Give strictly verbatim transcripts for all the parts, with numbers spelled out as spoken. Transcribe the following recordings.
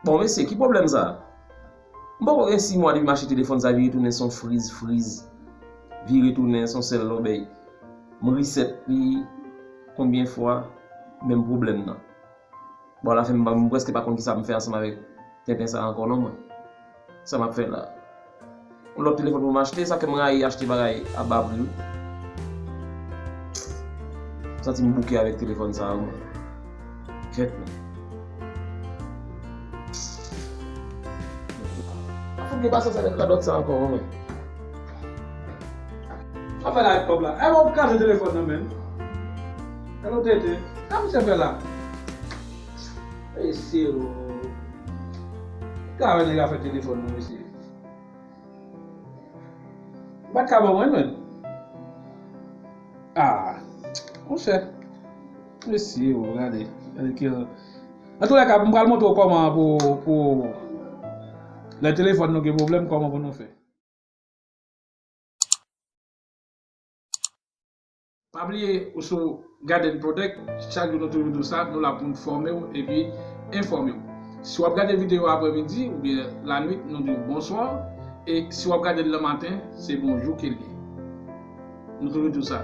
Bon, mesye, ki pwoblèm sa? M poko gen sis mwa depi m achte telefòn sa, vire tounen se yon friz, friz. Vire tounen se yon sèl lòbèy. M reset li konbyen fwa, menm pwoblèm nan. Bon, alafen, m, m prèske pa konn kisa m fè ansanm avèk tenten sa ankò non, mwen. Sa m ap fè la? Yon lòt telefòn pou m achte, sa fè m rayi achte bagay a ba pri wi. M santi m bouke avèk telefòn sa a, mwen. Kèt, mwen. Fout gen pasyans avèk radòt sa ankò, mwen. Sa fè la avèk kòb la. E bon, m kraze telefòn nan menm. E bon, tete. Sa misye fè la? Mesye o. Travay nèg la fè telefòn nan, mesye. M pa t ka ban mwen, menm. Ah, monchè. Mesye o, gade. Gade ki. Antoulèka, m pral montre w kòman pou, pou lè telefòn nou gen pwoblèm, kòman pou nou fè. Pa bliye, ou sou Garden Protect, chak jou nou toujou di w sa, nou la pou n fòme w epi enfòme w. Si w ap gade videyo aprèmidi oubyen lannuit, nou di w bonswa. E si w ap gade l nan maten, se bonjou ke l ye. Nou toujou di w sa.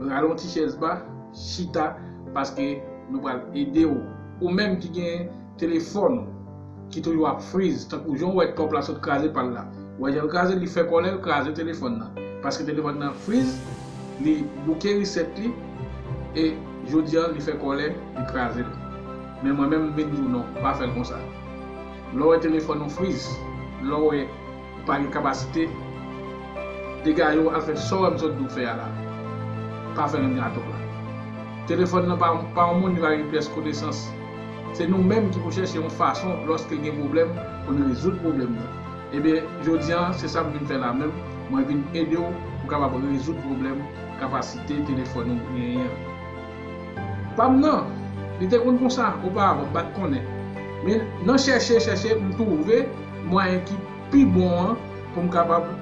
Rale yon ti chèz ba, chita, paske nou pral ede w. Ou menm ki gen telefòn ou ki toujou ap friz, tankou jan w wè Top la sot kraze pa l la. W wè jan l kraze, li fè kòlè, l kraze telefòn nan. Paske telefòn nan friz, li bouke reset li, e jodi a, li fè kòlè, li kraze l. Men mwen menm, m vin di w non, pa fè l konsa. Lè w wè telefòn ou friz, lè w wè ou pa gen kapasite, degaje w al fè sa w wè m sot di w fè a la. Pa fè l nan Top la. Telefòn nan pa, pa yon moun li pa gen pyès konesans. Se nou menm ki pou chèche yon fason, lòske gen pwoblèm, pou n rezoud pwoblèm nan. Ebyen, jodi a, se sa m vin fè la menm. Mwen vin ede w pou w kapab rezoud pwoblèm kapasite telefòn ou genyen an. Pa m nan, li te konn konsa oparavan, m pa t konnen. Men nan chèche, chèche, m twouve mwayen ki pi bon an pou m kapab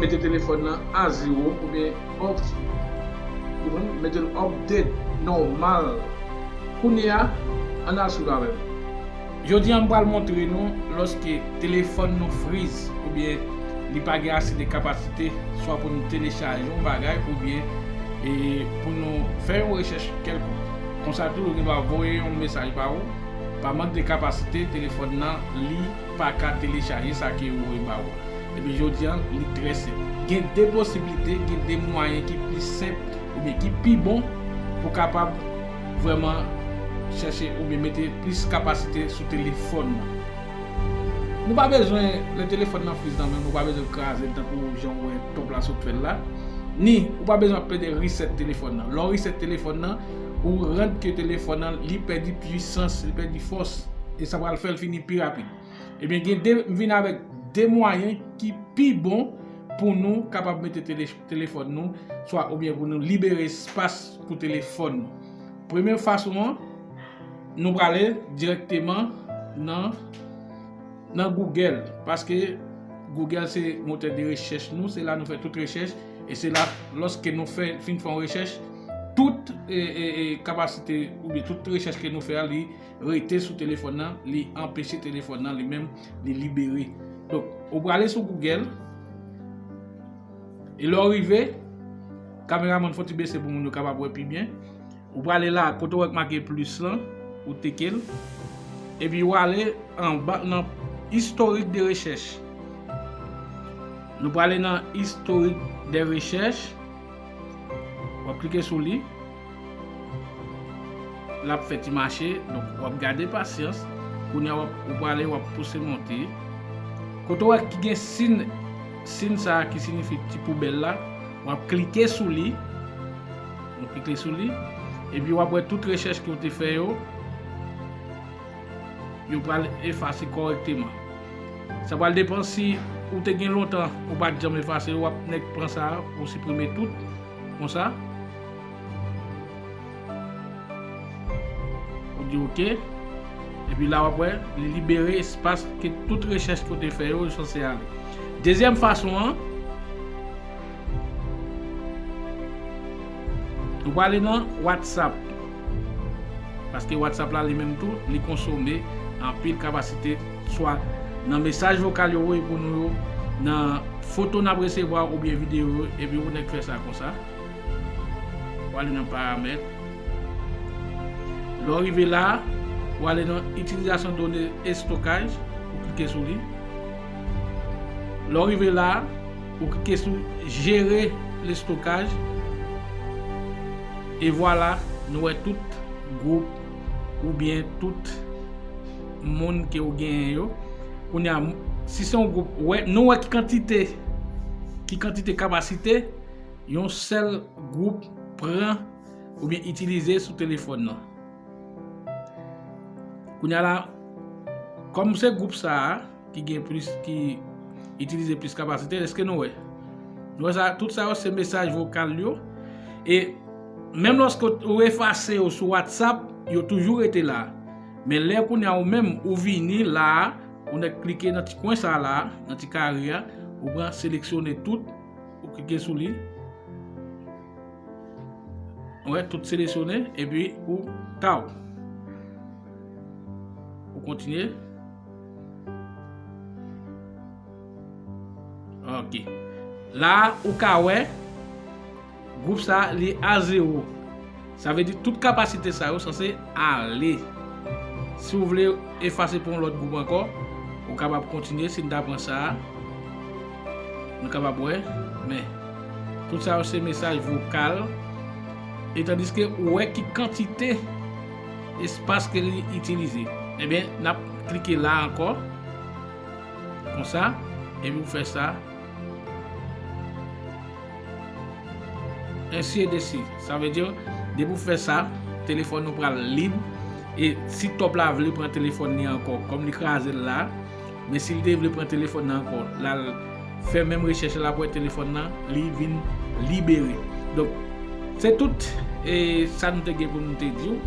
mete telefòn nan a zewo oubyen up, ou konprann, mete l update, nòmal. Kounye a, ann al swiv avè m. Jodi a, m pral montre nou lòske telefòn nou friz oubyen li pa gen ase de kapasite, swa pou nou telechaje yon bagay oubyen, e, pou nou fè yon rechèch kèlkonk. Konsa tou, ou gen dwa voye yon mesaj ba ou, pa mank de kapasite, telefòn nan, li pa ka telechaje sa ke ou voye ba ou. Epi jodi a, li trè senp. Gen de posiblite, gen de mwayen ki pi senp oubyen ki pi bon pou kapab vrèman chèche oubyen mete plis kapasite sou telefòn nan. Nou pa bezwen, lè telefòn nan friz nan men, nou pa bezwen kraze l tankou jan w wè Top la sot fè l la. Ni, ou pa bezwen ap plede reset telefòn nan. Lè w reset telefòn nan, ou rann ke telefòn nan, li pèdi pwisans, li pèdi fòs. E sa pral fè l fini pi rapid. Ebyen, gen de, m vin avèk de mwayen ki pi bon pou nou kapab mete tele-, telefòn nou, swa oubyen pou nou libere espas pou telefòn nou. Premye fason an, nou prale dirèkteman nan, nan Google, paske Google se motè de rechèch nou, se la nou fè tout rechèch, e se la, lòske nou fè, fin fè yon rechèch, tout, e, e, e, kapasite, oubyen tout rechèch ke nou fè a, li rete sou telefòn nan, li anpeche telefòn nan li menm, li libere. Donk, ou prale sou Google, e lè w rive, kameramann fò ti bese pou moun yo kapab wè pi byen. Ou prale la, kote w wè k make plis lan, ou teke l. Epi ou ale anba nan istorik de rechèch. Nou prale nan istorik de rechèch. W ap klike sou li. L ap fè ti mache, donk w ap gade pasyans. Kounye a w ap, ou prale, w ap pouse monte. Kote w wè ki gen sin, sin sa a ki siyifi ti poubèl la, w ap klike sou li. Nou klike sou li. Epi w ap wè tout rechèch ke w te fè yo, yo pral efase kòrèkteman. Sa pral depann si ou te gen lontan ou pa t janm efase yo, w ap nèk pran sa a, ou siprime tout, konsa. Ou di oke. Epi la w ap wè, li libere espas ke tout rechèch ke w te fè yo, yo sanse ale. Dezyèm fason an, ou prale nan WhatsApp. Paske WhatsApp la li menm tou, li konsome anpil kapasite, swa nan mesaj vokal yo voye pou nou yo, nan foto n ap resevwa oubyen videyo yo, epi ou nèk fè sa konsa. W ale nan paramèt. Lè w rive la, w ale nan itilizasyon done estokaj, ou klike sou li. Lè w rive la, ou klike sou jere lestokaj. E vwala, nou wè tout gwoup oubyen tout moun ke w genyen yo. Kounye a, si se yon gwoup, wè, nou wè ki kantite, ki kantite kapasite yon sèl gwoup pran oubyen itilize sou telefòn nan. Kounye a la, kòm se gwoup sa a ki gen plis, ki itilize plis kapasite, èske nou wè? Nou wè sa, tout sa yo se mesaj vokal yo. E menm lòske ou efase yo sou WhatsApp, yo toujou rete la. Men lè kounye a ou menm, ou vini la a, ou nèk klike nan ti kwen sa la, nan ti kare a, ou pran seleksyone tout, ou klike sou li. Ou wè, tout seleksyone, epi ou taw. Ou kontinye. Ok. La, ou ka wè, gwoup sa, li a zewo. Sa vle di tout kapasite sa yo sanse ale. Si w vle efase pou yon lòt gwoup ankò, ou kapab kontinye. Si n ta pran sa a, nou kapab wè, men tout sa yo se mesaj vokal. E tandiske ou wè ki kantite espas ke li itilize. Ebyen, n ap klike la ankò, konsa, epi ou fè sa. Ainsi de suite. Sa vle di, depi w fè sa, telefòn nou pral lib. E si top la vle pran telefòn li ankò, kòm li kraze l la, men si l te vle pran telefòn nan ankò, l al fè menm rechèch la pou wè telefòn nan, li vin libere. Donk, se tout, e, sa nou te gen pou nou te di w.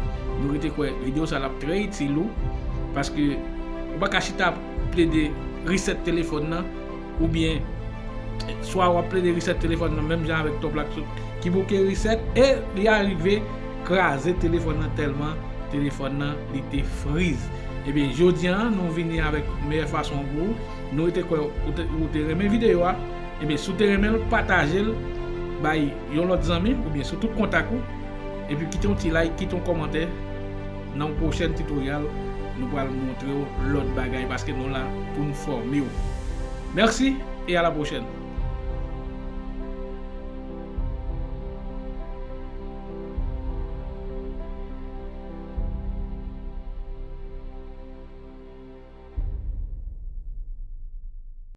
Nou rete kwè videyo sa l ap trè itil ou, paske ou pa ka chita plede reset telefòn nan, oubyen swa w ap plede reset telefòn nan menm jan avèk top la ki bouke reset, e li arive kraze telefòn nan tèlman telefòn nan li te friz. Ebyen, jodi a, nou vini avèk meyè fason pou ou. Nou rete kwè ou te, ou te renmen videyo a. Ebyen, si w te renmen l, pataje l bay yon lòt zanmi oubyen sou tout kontak ou. Epi kite yon ti like, kite yon kòmantè. Nan yon pwochèn tutorial, nou pral montre w lòt bagay paske nou la pou n fòme w. Mèsi e a la pwochèn.